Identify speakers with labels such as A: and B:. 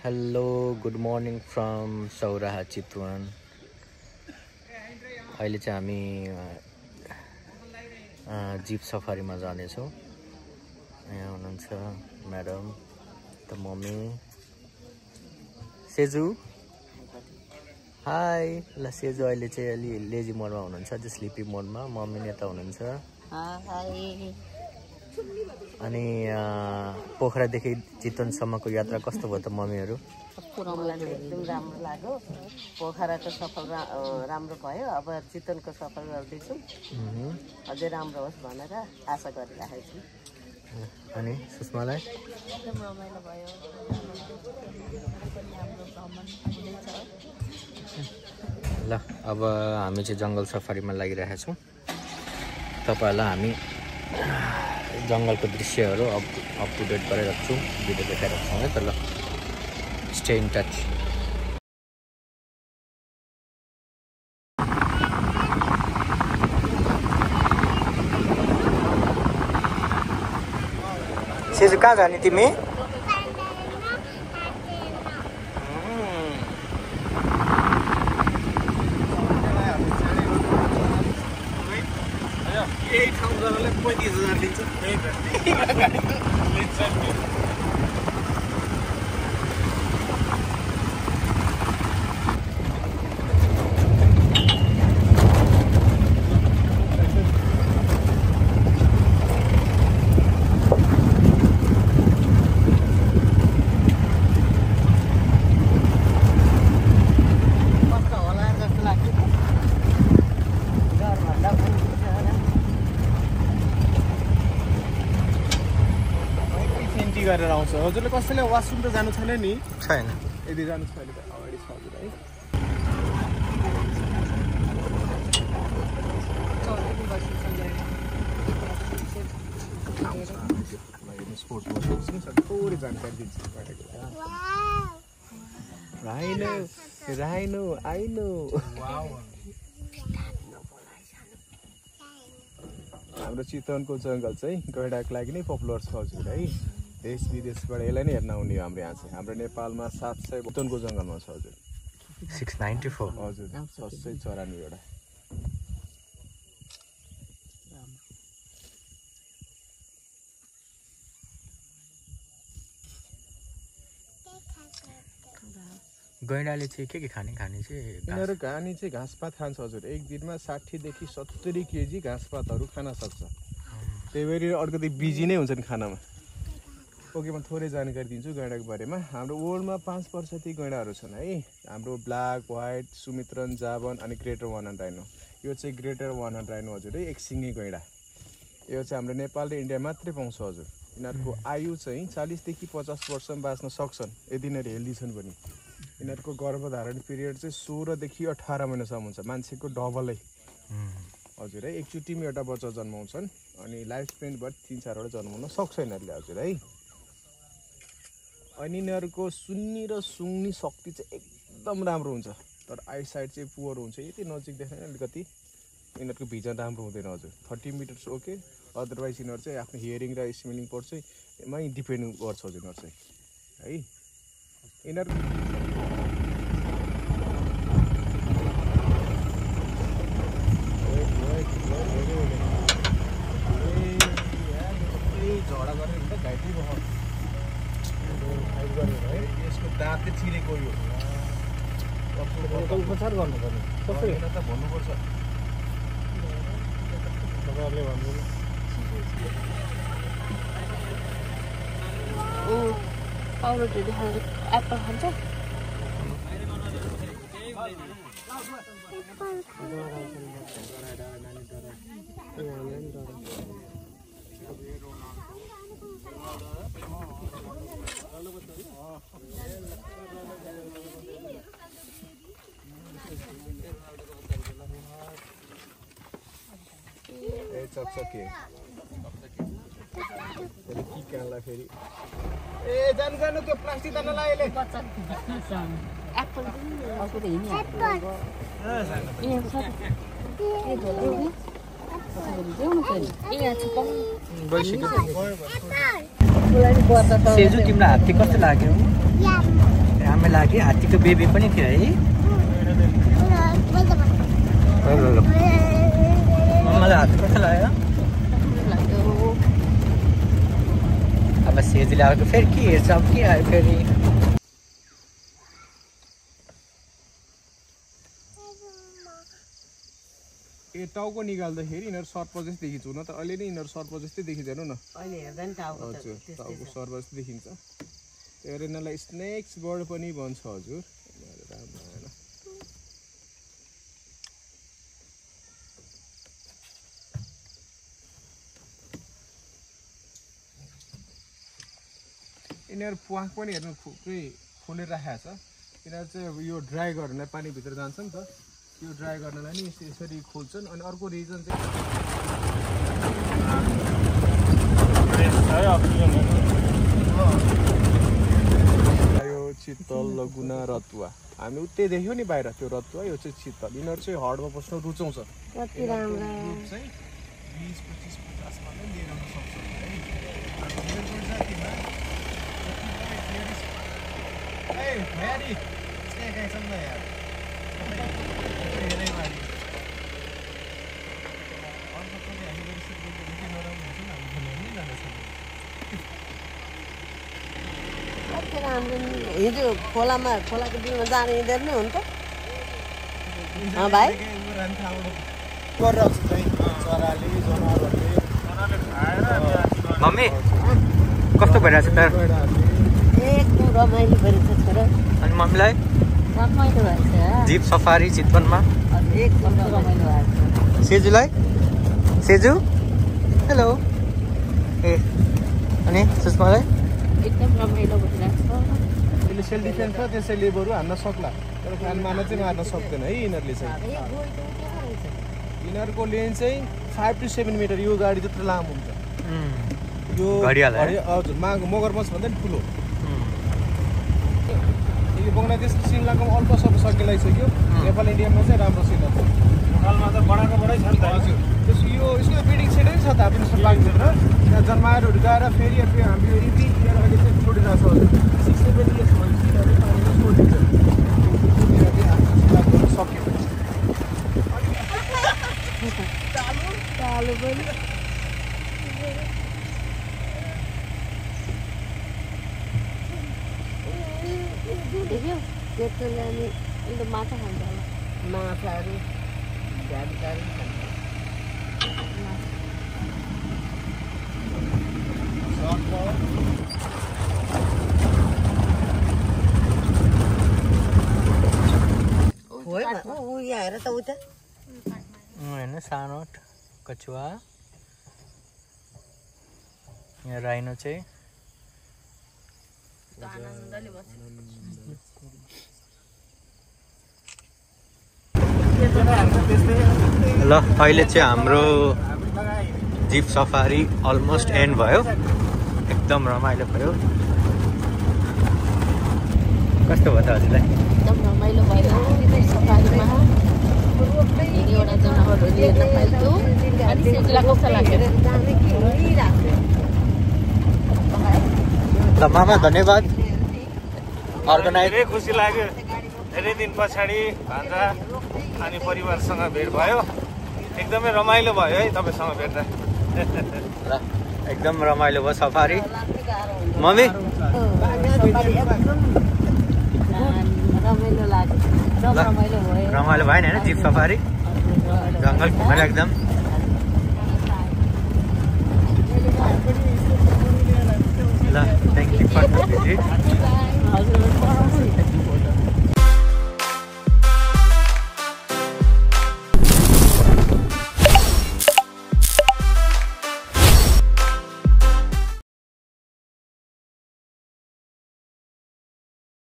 A: Hello good morning from Sauraha Chitwan. अहिले चाहिँ हामी जीप सफारीमा जानेछौँ। यहाँ हुनुहुन्छ म्याडम, त मम्मी, सेजु। हाई। ल सेजु अहिले चाहिँ अलि लेजी मोडमा हुनुहुन्छ, जो स्लिपी मोडमा। मम्मी नेता हुनुहुन्छ। अनि पोखरादेखि चितवनसम्मको यात्रा कस्तो भयो त मम्मीहरू?
B: कस्तो राम्रो लाग्यो, एकदम राम्रो लाग्यो। पोखराको सफर राम्रो भयो, अब चितवनको सफर गर्दैछौँ। अझै राम्रो होस् भनेर आशा गरिरहेको छु।
A: अनि सुषमालाई?
C: एकदम रमाइलो भयो,
A: ल अब हामी चाहिँ जङ्गल सफारीमा लागिरहेका छौँ। तपाईँहरूलाई हामी जङ्गलको दृश्यहरू अप टु डेट गराइराख्छु, भिडियो देखाइराख्छौँ है त। ल स्टे इन टच। सेजु कहाँ जाने तिमी?
D: यही ठाउँ जानलाई 35,000 दिन्छ। गरेर आउँछ। हजुरले कसैले वासरुम त जानु छैन नि?
A: छैन।
D: यदि जानु छ भने त अगाडि छ हजुर है। थोरै जानकारी दिन्छु। राइनो राइनो आइनो। हाम्रो चितवनको जङ्गल चाहिँ गैंडाको लागि नै पपुलर छ हजुर है। देश विदेशबाट यसलाई नै हेर्न आउने हाम्रो यहाँ चाहिँ। हाम्रो नेपालमा 700 चितवनको जङ्गलमा छ हजुर।
A: 694
D: हजुर 694 वटा।
A: गैंडाले चाहिँ के खाने चाहिँ?
D: यिनीहरू खाने चाहिँ घाँसपात खान्छ हजुर। एक दिनमा 60 देखि 70 केजी घाँसपातहरू खान सक्छ। त्यही भएर अलिकति बिजी नै हुन्छन् खानामा। ओके, म थोरै जानकारी दिन्छु गैंडाको बारेमा। हाम्रो वर्ल्डमा 5% गैंडाहरू छन् है। हाम्रो ब्ल्याक, व्हाइट, सुमित्रन, जावन अनि ग्रेटर वानहर्न राइनो। यो चाहिँ ग्रेटर वानहर्न राइनो हजुर है, एक सिङ्गे गैंडा। यो चाहिँ हाम्रो नेपाल र इन्डिया मात्रै पाउँछ हजुर। यिनीहरूको आयु चाहिँ 40 देखि 50 वर्षमा बाँच्न सक्छन् यदि यिनीहरू हेल्दी छन् भने। यिनीहरूको गर्भधारण पिरियड चाहिँ 16 देखि 18 महिनासम्म हुन्छ, मान्छेको डबलै हजुर है। एकचोटिमा एउटा बच्चा जन्माउँछन् अनि लाइफ स्पेन भएर 3-4 वटा जन्माउन सक्छ यिनीहरूले हजुर है। अनि यिनीहरूको सुन्नी र सुँग्ने शक्ति चाहिँ एकदम राम्रो हुन्छ, तर आइसाइट चाहिँ पुवर हुन्छ। यति नजिक देख्दैन अलिकति यिनीहरूको भिजन राम्रो हुँदैन हजुर। 30 मिटर्स ओके, अदरवाइज यिनीहरू चाहिँ आफ्नो हियरिङ र स्मेलिङ पावर चाहिँ मै डिपेन्ड गर्छ हजुर यिनीहरू चाहिँ है। यिनीहरू झगडा गरेर हुन्छ घाइते भयो है। यसको दाँत चाहिँ चिरेको यो उपचार गर्नुपर्ने कसरी त भन्नुपर्छ तपाईँहरूले भन्नु।
C: पाउरोटी खान्छ, एप्पल खान्छ।
D: चकचके के कानला फेरि ए जानु जानु त्यो प्लास्टिक तान्नु लाएले
C: एप्पल
A: सेजु तिम्रो हात्ती कस्तो लाग्यो? आमा लाग्यो हात्तीको बेबी पनि थियो है ल मलाई हात कस्तो लाग्यो अब सेजीले आएको फेरि के हेर्छ अब के आयो फेरि
D: टाउको निकाल्दाखेरि यिनीहरू सर्प जस्तै देखिन्छ हुन त अहिले नै यिनीहरू सर्प जस्तै देखिन्छ हेर्नु न
B: अहिले हेर्दा नि टाउको त
D: हजुर टाउको सर्प जस्तै देखिन्छ त्यही भएर यिनीहरूलाई स्नेक्स बर्ड पनि भन्छ हजुर यिनीहरू प्वाख पनि हेर्नु थुप्रै फुलेर राखेको छ यिनीहरू चाहिँ यो ड्राई गर्नलाई पानीभित्र जान्छ नि त यो ड्राई गर्नलाई नि यसरी खोल्छन् अनि अर्को रिजन चाहिँ यो चित्तल लगुना रतुवा हामी उतै देख्यौँ नि बाहिर त्यो रतुवा यो चाहिँ चित्तल यिनीहरू चाहिँ हडमा बस्न रुचाउँछ
B: कति राम्रो
D: चाहिँ 20-25-50 मा पनि लिएर आउन सक्छ है भयारी त्यहाँ गएछ नि त यार
B: हिजो खोलाको बिलमा जाने यिनीहरू नै हुन् त भाइ
A: मम्मी कस्तो भइरहेछ त
B: एकदम रमाइलो भइरहेछ छोरा
A: अनि मम्मीलाई
B: रमाइलो भएछ
A: जिप सफारी चितवनमा
B: एकदम रमाइलो भएछ
A: सेजुलाई सेजु हेलो ए अनि सुषमालाई
C: एकदम रमाइलो भइरहेछ
D: यसले सेल्फ डिफेन्स छ त्यसैले बरु हान्न सक्ला तर कान मार्न चाहिँ मार्न सक्दैन है यिनीहरूले चाहिँ यिनीहरूको लेन्थ चाहिँ 5 to 7 मिटर यो गाडी जत्रो लामो हुन्छ यो हजुर मगरमछ भन्दा नि ठुलो बङ्गलादेश श्रीलङ्कामा अल्प सबै सकिलाइसक्यो नेपाल इन्डियामा चाहिँ राम्रो सिन छ नेपालमा त बडाको बडै छ नि त हजुर त्यसको यसको ब्रिडिङ सेटै छ त आफ्नो पार्कभित्र त्यहाँ जन्माएरहरू गएर फेरि हामी एभ्री इयर अहिले चाहिँ छोडिरहेको छ हजुर 6-7 इयर्स भएपछि पानीमा छोडिदिन्छ सक्यो
B: चालु पनि देख्यो त्यत्रोले अनि अन्त माछा खान्छ होला माछाहरू झ्याडहरू खान्छ यहाँ हेर त उता
A: होइन सानो कछुवा यहाँ राइनो चाहिँ ल अहिले चाहिँ हाम्रो जिप सफारी अलमोस्ट एन्ड भयो एकदम रमाइलो भयो कस्तो भयो त हजुरलाई
C: एकदम रमाइलो भयो सफारीमा धेरैवटा जनावरहरू हेर्न पाइयो अनि सेजुलाई कस्तो लाग्यो
A: ल मामा धन्यवाद अर्गनाइज
E: धेरै खुसी लाग्यो धेरै दिन पछाडि भान्जा अनि परिवारसँग भेट भयो एकदमै रमाइलो भयो है तपाईँसँग भेट्दा
A: ल एकदम रमाइलो भयो सफारी मम्मी
B: रमाइलो लाग्यो
A: रमाइलो भएन होइन जिप सफारी जङ्गल घुमेर एकदम ल thank you for the visit